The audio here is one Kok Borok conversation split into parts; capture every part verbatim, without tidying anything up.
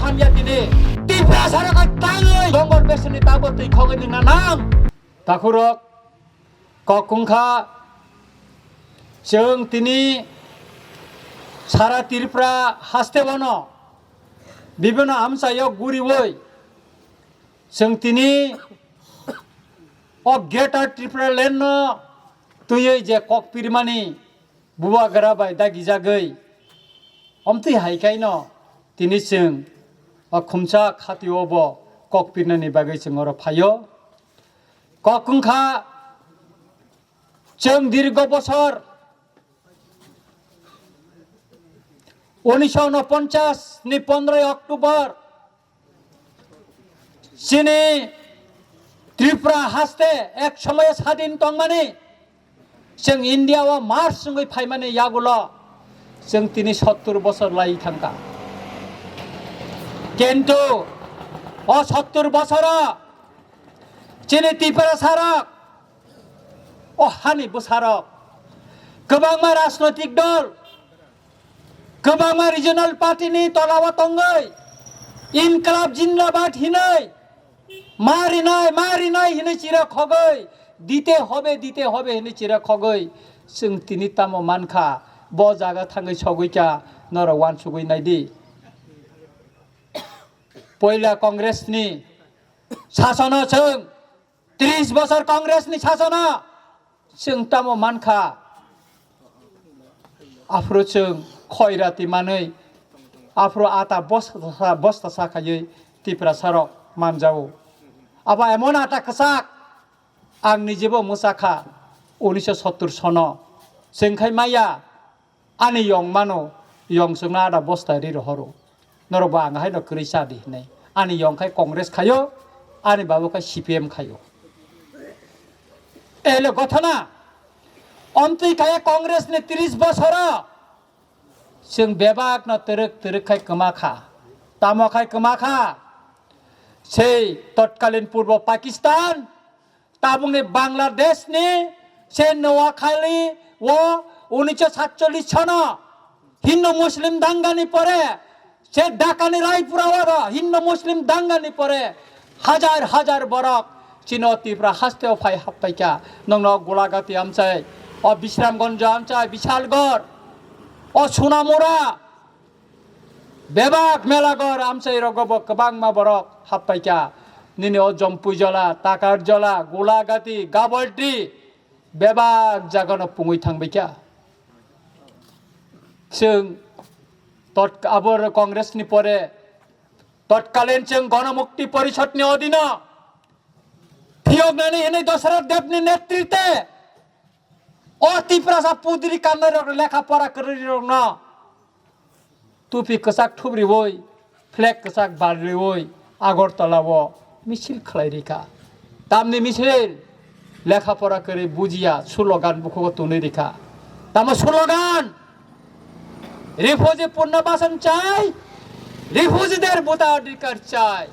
Hamya tini Tiprasa rok tangwi dongor besini tabo twi khogwi nang nang. Takhurok kok wngkha chwng tini sara Tripura haste bono bibino amchaio guriwi chwng tini o Greater Tripura Land no twiwi je kok pirmani bubagra bai dagijagwi omtwi hai khaino tini chwng o khumsa khatio bo kok pirnani bagwi chwng oro phaio. Kok wngkha chwng dirgo bosor unisho unoponchas ni pondroi October chini Tripura haste ek somoyo sadin tongmani, chwng India o march wngwi phaimani yagulo chwng tini sottur bosor lai thangkha. Kintu o sottur bosoro chini Tiprasa rok, o hani bwsarok, kwbangma rajnoitik dol, kwbangma regional party ni tolao tongwi Inqilab Zindabad hinwi marinai, marinai hinwi chira khogwi, dite hobe, dite hobe hinwi chira khogwi chwng tini tamo mankha, bo jaga thangwi sogwi kha norok wansugwi naidi. Poila Congress ni sasono chwng tris bosor Congress ni sasono chwng tamo mankha, aphuru chwng khoirati manwi, aphuru ata bosta, bosta sa khaiwi Tiprasa rok manjao. Abo emon ata kwchak, ang nijebo mwchakha unisho sottur sono, chwng khai maya. Ani yong mano, yong chwngno ada bosta ri rohoro. Norok bo ang haino kwrwi cha di hinwi. Ani yong khai Congress khaio, ani babo khai C P M khaio. Ele gothana, omtwi kaya Congress ni tris bosoro chwng bebak no twrwk twrwk khai kwma kha. Tamo khai kwma kha? Sei totkalin Purbo Pakistan, tabukni Bangladesh ni se Noakhali o unisho satchollish sono Hindu Muslim dangani pore, se Dhaka ni Raipura oro Hindu Muslim dangani pore hajar hajar borok chino Tripura haste o phai happaikha. Nongno Golagati amchai, o Bisramganj amchai, Bishalgarh, o Sonamura, bebak Melagarh amchai rogo bo kwbangma borok happaikha. Nini o Jampuijala, Takarjala, Golagati, Gabaldi, bebak jagano pungwi thangbaikha. Chwng tot-, abo Congress ni pore totkalin chwng Ganamukti Porishad ni odino phiyoknani hinwi Dasarath Deb ni netritwe o Tiprasa pudri kanai rok lekha pora kwrwi rokno tupi kwchak thubriwi, flag kwchak barriwi Agartala o misil khlai rikha. Tamni misil? Lekha pora kwrwi bujiya slogan bukhugo tunwi rikha. Tamo slogan? Refugee punno basan chai, refugee der bhuta adhikar chai.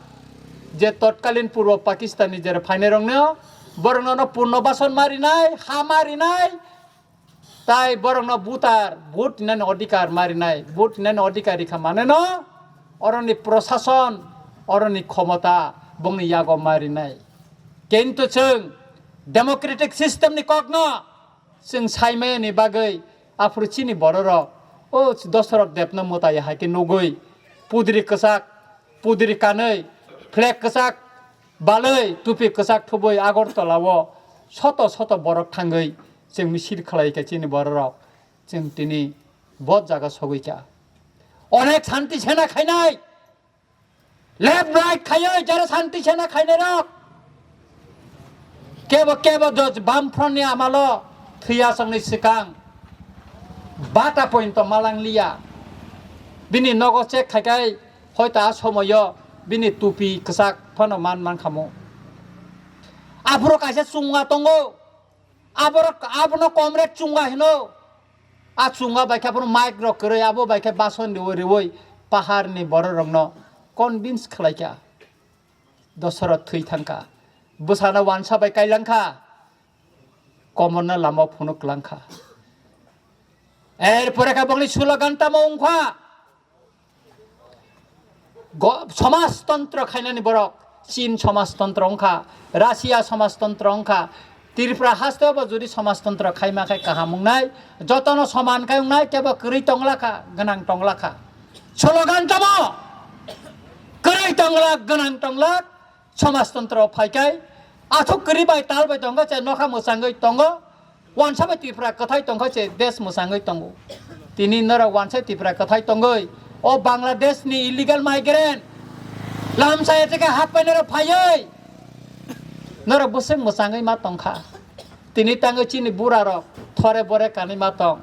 Je totkalin Purbo Pakistan ni jere phainai rokno, borokno no punno basan marinai, ha marinai, tai borokno butar, vote rinani odhikar marinai, vote rinani odhikar rikha mane no, oroni prosason, oroni khomota, bongni yago marinai. Kintu chwng democratic system ni kokno chwng saimayani bagwi aphuru chini bororok o Dasarath Debno mwtai hai khe nugwi pudri kwchak, pudri kanwi, flag kwchak balwi, tupi kwchak thubwi Agartala o soto soto borok thangwi chwng misil khlai kha chini bororok. Chwng tini bo jaga sogwi kha. Onek shanti sena khainai, left right khaiwi jara shanti sena khainai rok. Kebo kebo joj Bamfront ni amalo thwiya songni swkang bata pointo malang liya. Bini nogo check khaikai hoito a somoyo bini tupi kwchak phano man man khamo. Aphuru kaisa chunga tongo. Aborok, abono comrade chunga hino. A chunga bai khe abono mic rok kwrwi, abo bai khe bason riwi riwi pahar ni borok rokno convince khlai kha. Dasarath thwi thang kha. Bwsano wansa bai kailang kha. Komorno lama phunuk lang kha. Er pore khe bongni slogan tamo wng kha. Go-, somajtontro khainani borok, Chin somajtontro wngkha, Russia somajtontro wngkha, Tripura haste bo jodi somajtontro khaima khe kaham wngnai, jotono soman khai wngnai, kebo kwrwi tonglakha, gwnang tonglakha. Slogan tamo? Kwrwi tonglak, gwnang tonglak, somajtontro phaikai, athuk kwrwi bai tal bai tongkha, che nokha mwchangwi tongo, Wansa bai Tripura kwthai tongkha se desh mwchangwi tongo. Tini norok wansa Tripura kwthai tongwi o Bangladesh ni illegal migrant lamsa etheke happai norok phaiwi norok bwswk mwchangwi ma tongkha. Tini tangwi chini bura rok thore bore kanwi ma tong.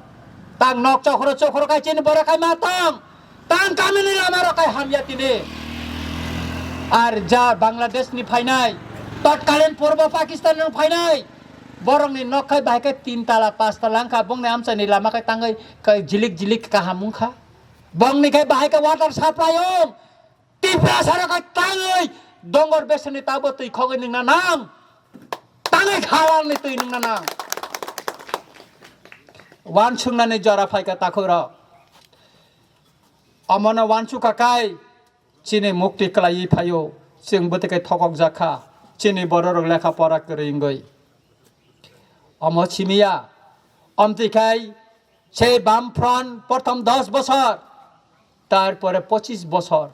Tang nok chokhoro chokhoro khai chini bore khai ma tong. Tang kamini lama rok khai hamya tini. Ar ja Bangladesh ni phainai, totkalin Purbo Pakistan ni phainai, borokni nok khai bahai khe tin tala, pas tala wngkha, bongni amchaini lama khai tangwi khai jilik jilik kaham wngkha. Bongni khai bahai khe water supply wng, Tiprasa rok khai tangwi dongor beseni tabo twi khogwi nungna nang, tangwi khalalni twi nungna nang. Wansuknani jora phaikha takhuk rok. Omono wansukha kai chini mukti kwlaiwi phaio, chwng bwtwi khe thokok jakha, chini bororok lekha pora kwrwi wngwi. Omo simiya, omtwi khai se Bam Front prothom dos bosor, tarpore pochis bosor,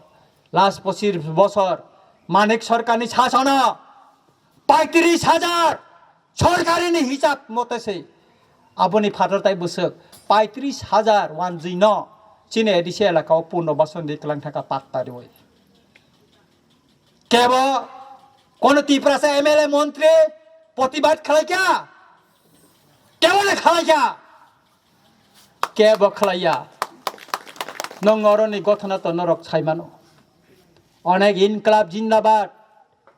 last pochis bosor Manik Sarkarni sasono paitris hajar sorkarini hisab mote se aboni phatar tai bwswk paitris hajar wanjwi no chini A D C elaka o punno bason di kwlang thangkha patta riwi. Kebo kono Tiprasa M L A montri protibad khlaikha? Kebo le khlaikha? Kebo khlaiya. Nong oroni gothona to norok saimano. Onek Inklab Jindabad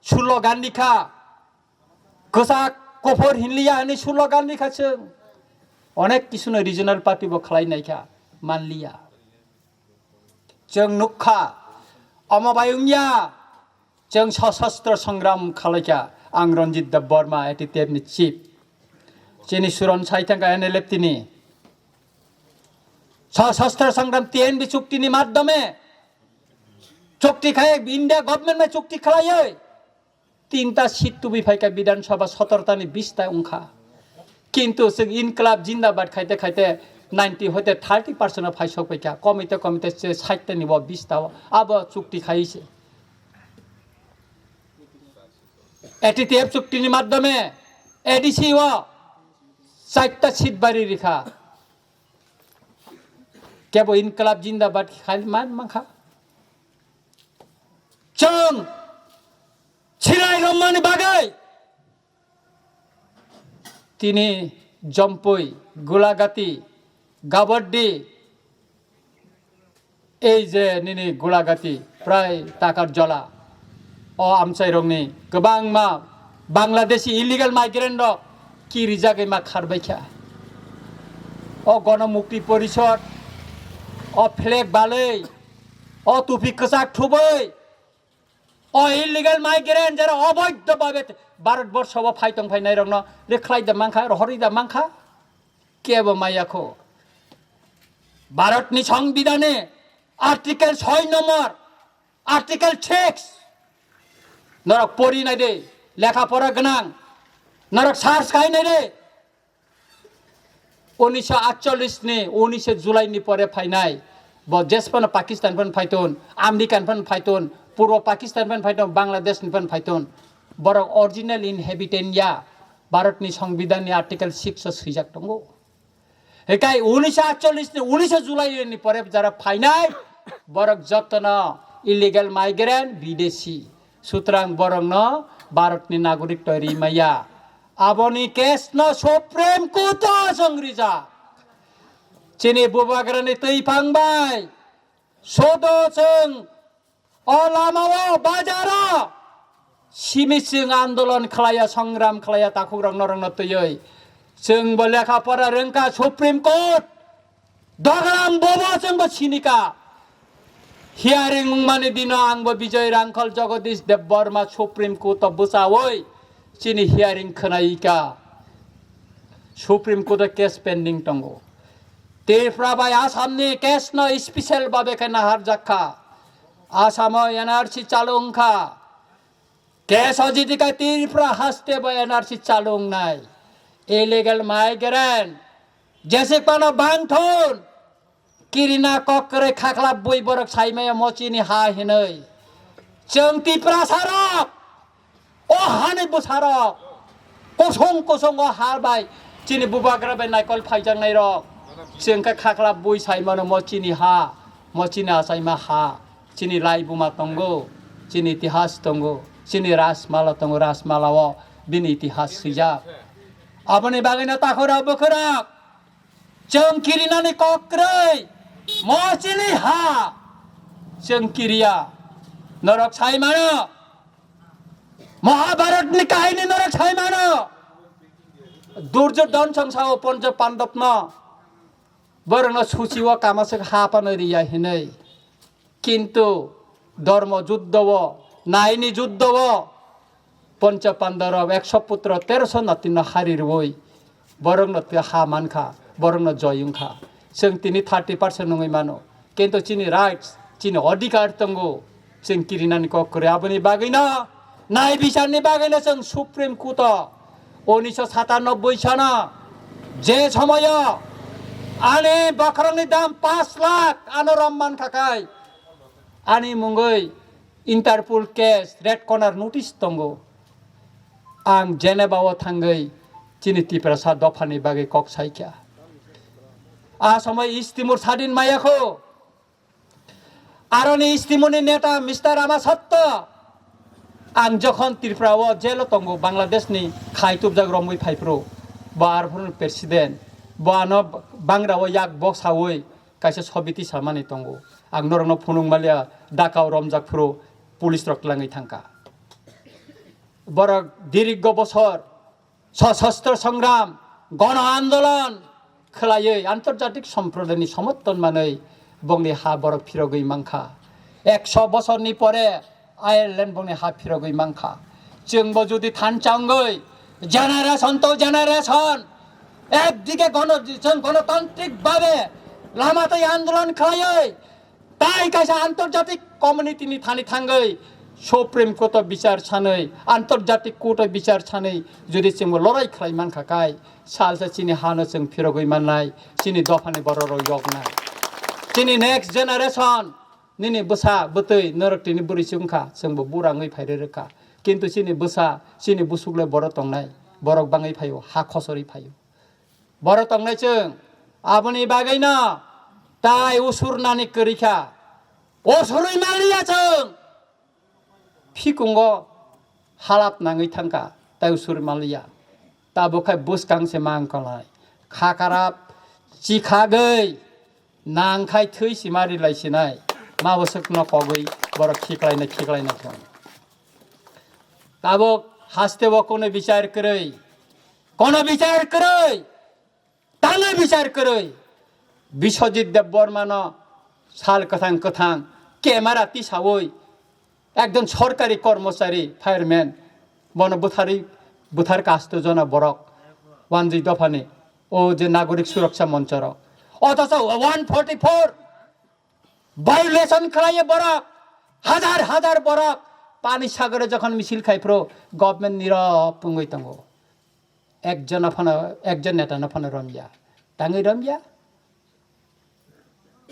slogan rikha. Kwchak kuphur hinliya hwnwi slogan rikha chwng. Onek kisuno regional party bo khlai naikha, manliya. Chwng nukha, omo bai wngya, chwng sosostro sangram khalaikha, ang Ranjit Debbarma, A T T F ni chief. Chini suron sai thangkha N L F T ni. Sosostro sangram T N B chukti ni madhyome, chukti khai India government bai chukti khlaiwi. Tinta seat tubui phaikha Bidhan Sabha sotortani bista wngkha. Kintu chwng Inklab Jindabad khaite khaite ninety hoite thirty percent o phaisok paikha. Komite komite se saitta ni bo bista o abo chukti khai se. A T T F chukti ni madhyome A D C o saitta seat bari rikha. Kebo Inklab Jindabad khai man mankha. Chwng chilai romani bagwi tini Jompui, Gulagati, Gabardi, ei je nini Gulagati, prai Takarjola, o amchairokni kwbangma Bangladeshi illegal migrant rok kirijagwi ma kharbaikha. O Gono Mukti Porishod, o flag balwi, o tupi kwchak thubwi, o illegal migrant jara oboidho babe Bharat borsho o phai tong phainai rokno rikhlai da mankha, rohorwi da mankha, kebo maya kho. Bharatni Songbidhani Article soi number, Article six. Norok pori nai de, lekha pora gwnang. Norok search khai nai de. Unisho atchollis ni, unisho July ni pore phainai. Bo jesphano Pakistan phan phaitun, American phan phaitun, Purbo Pakistan phan phaitun, Bangladesh ni phan phaitun. Borok original inhabitant ya, Bharat ni Songbidhan ni Article six o swijak tongo. Hekai unisho atchollis ni unisho July ni pore jara phainai, borok jotono illegal migrant, bidesi. Sutrang borokno Bharatni nagorik twi ri maya. Aboni case no Supreme Court o chwng rijak. Chini bubagrani twi phang bai sodo chwng o lama o, bazar o simi chwng andolon khlaiya, songram khlaiya, takhuk rok norok no twiwi. Chwng bo lekha pora rwngkha Supreme Court. Doglam bobo chwng bo sinika. Hearing wngmani dino ang bo Bijoy Rangkhol, Jagadish Debbarma Supreme Court o bwchawi chini hearing khwnaika. Supreme Court o case pending tongo. Tripura bai Assam ni case no special babe khe naharjak kha. Asamo N R C chalung kha. Keso jiti kha Tripura haste bo N R C chalung nai. Illegal migrant. Jesik pano bangthun. Kirina kok kwrwi khakla bui borok saimaya mo chini ha hinwi. Chwng Tiprasa rok. O hani bwsarok kusung kusung o hal bai chini bubagra bai naikol phaijaknai rok chwng khe khakla bui sai mano mo chini ha, mo chini achaima ha, chini laibuma tongo, chini itihas tongo, chini rasmala tongo, rasmala o bini itihas swijak. Aboni bagwino takhurok bukhurok chwng kirinani kok kwrwi mo chini ha chwng kiriya norok sai mano. Mahabharatni kahini norok sai mano. Duryodhon song sao Pancha Pandavno, borokno suchi o kamaswk ha phano riya hinwi. Kintu dhormo juddho o, naini juddho o, Pancha Pandava rok ekso putro teroso natino hari rwui borokno twi ha mankha, borokno joy wngkha. Chwng tini thirty percent wngwi mano. Kintu chini rights, chini odhikar tongo, chwng kirinani kok kwrwi. Aboni bagwino, nai bicharni bagwino chwng Supreme Court o unisho satanoboi sana je somoyo ani bokhorokni dam pash lakh ano rom mankha khai, ani mungwi Interpol case, Red Corner notice tongo. Ang Geneva o thangwi chini Tiprasa dophani bagwi kok saikha. A somoi East Timor sadin maya kho. Aroni East Timor ni neta Mister Rama Satto. Ang jokhon Tripura o jail o tongo, Bangladesh ni khai tubjak romwi phai phuru. Bo ar phuru president. Bo ano bangra o yak bok sawi kaisa sobiti samani tongo. Ang norokno phunuk maliya, Dhaka o romjak phuru police rok twlangwi thangkha. Borok diriggo bosor sosostro songram, gono andolon khwlaiwi antorjatik somprodayni somorthon manwi bongni ha borok phirogwi mankha. Ekso bosorni pore Ireland bongni ha phirogwi mankha. Chwngbo judi thansa wngwi generation to generation ekdige gono-, chwng gonotantrik babe lama twi andolon khwlaiwi tai kaisa antorjatik community ni thani thangwi Supreme Court o bichar sanwi, antorjatik court o bichar sanwi judi chwngbo lorai khlai mankha kai, salsa chini hano chwng phirogwi mannai, chini dophani borok rok yoknai. Chini next generation, nini bwsa bwtwi norok tini bwrwi se wngkha, chwngbo bura wngwi phai rwkha. Kintu chini bwsa, chini busuklai borok tongnai, borok bangwi phaio, ha khosorwi phaio. Borok tongnai chwng, aboni bagwino tai usur nani kwrwi kha. Usurwi manliya chwng. Phikungo halap nangwi thangkha, tai usurwi manliya. Tabuk khai bwskang se mang kolai. Kha karap, chikhagwi, nang khai thwi sima rilai sinai. Ma bwswkno kogwi borok khiklaina, khiklaina thung. Tabuk haste o kono bichar kwrwi. Kono bichar kwrwi. Tangwi bichar kwrwi Biswajit Debbarmano sal kwthang kwthang camera tisawi ekjon sorkari kormochari fireman bono bwtharwi bwthar kasto jona borok wanjwi dophani o je nagorik suroksha monchorok othocho one forty four violation khlaiwi borok hajar hajar borok pani sagore jokhon misil khai phuru government nirok wngwi tongo. Ekjona phano, ekjon neta no phano romya. Tangwi romya.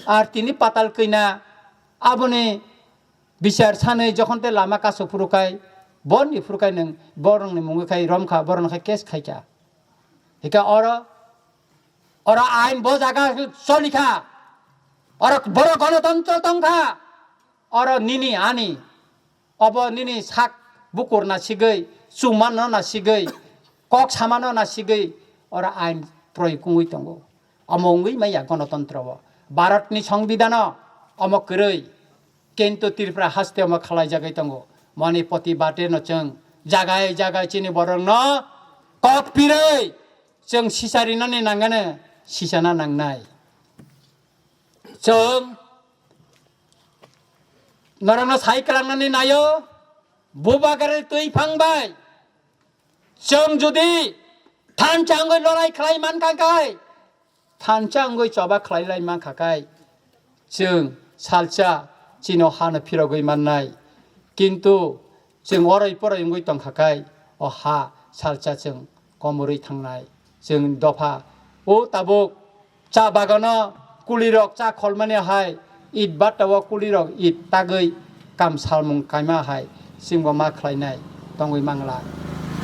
Ar tini patal kwina aboni bichar sanwi jokhon te lama kaso phuru kai, boni phuru kai nwng borokni mungwi khai romkha, borokno khai case khaikha. Hika oro, oro ain bo jaga cholikha. Oro borok gonotontro tongkha. Oro nini ani, obo nini sak bukur na sigwi, chumano na sigwi, kok samano na sigwi, oro ain proyog wngwi tongo. Omo wngwi maya gonotontro o. Bharatni songbidano omo kwrwi, kintu Tripura haste omo khlaijagwi tongo. Moni poti bate no chwng jagai jagai chini borokno kok pirwi chwng sicharinani nangano sichana nangnai. Chwng norokno sai kwlangnani naio, bubagrani twi phang bai. Chwng jodi thansa wngwi lorai khlai mankha khai, thansa wngwi choba khlai lai mankha khai, chwng salsa chini o ha no phirogwi mannai. Kintu chwng oroi poroi wngwi tongkha khai o ha salsa chwng komorwi thangnai. Chwng dopha o tabuk cha bagano kulirok cha kholmani hai it batta o kulirok it tagwi kam salmung kaima hai chwngbo ma khlainai tongwi mangla.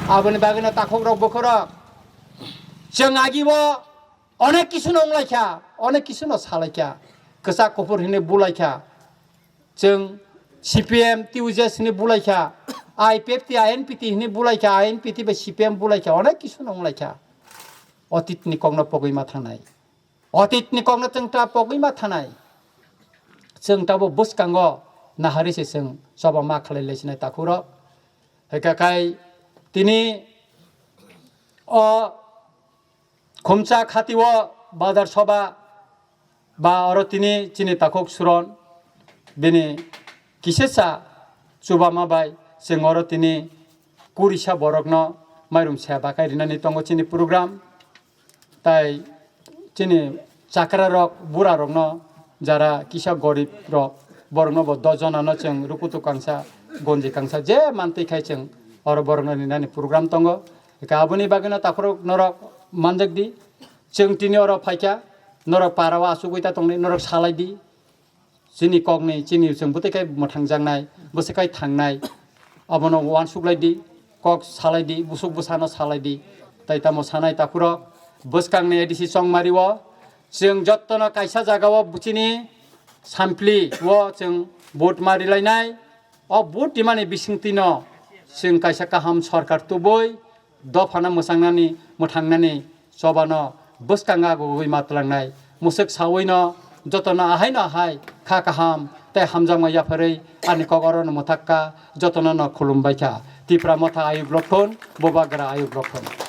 Aboni bagwino takhukrok bukhukrok chwng agi o onek kisu no wnglaikha, onek kisu no salaikha, kwchak kuphur hinwi bulaikha. Chwng C P M, T U J S hinwi bulaikha, I P F T, I N P T hinwi bulaikha, I N P T bai C P M bulaikha, onek kisu no wnglaikha. Otitni kokno pogwi ma thangnai. Otitni kokno chwng ta pogwi ma thanai. Chwng tabo bwskango nahari se chwng choba ma khlai lai sinai takhukrok. Hwnkha khai tini o khumsa khati o bazar soba ba oro tini chini takhuk suron bini kisesa chubama bai chwng oro tini kurisa borokno mairum se bakai rinani tongo chini program. Tai chini chakra rok, bura rokno, jara kisa gorib rok, borokno bo dos jona no chwng rukutu kangsa, gonji kangsa, je mantwi khai chwng oro borokno rinani program tongo. Eka aboni bagwino takhurok norok manjak di, chwng tini oro phaikha, norok para o achugwi ta tongni, norok salai di. Chini kokni, chini chwng bwtwi khe mwthangjaknai, bwswk khai thangnai, abono uansuk lai di, kok salai di, busuk bwsano salai di. Tai tamo sanai takhurok, bwskangni A D C Chongmari o, chwng jottono kaisa jaga o chini sampli o chwng vote ma rilainai. O vote rimani bisingtwino chwng kaisa kaham sorkar tubui dophano mwchangnani, mwthangnani chobano bwskango agugwi ma twlangnai. Mwswk sawino jotono ahaino ahai kha kaham tei hamjakma yapharwi ani kok orono mwthakka, jotono no khulumbaikha. Tipra Motha Ayuk Lokhon, Bubagra Ayuk Lokhon.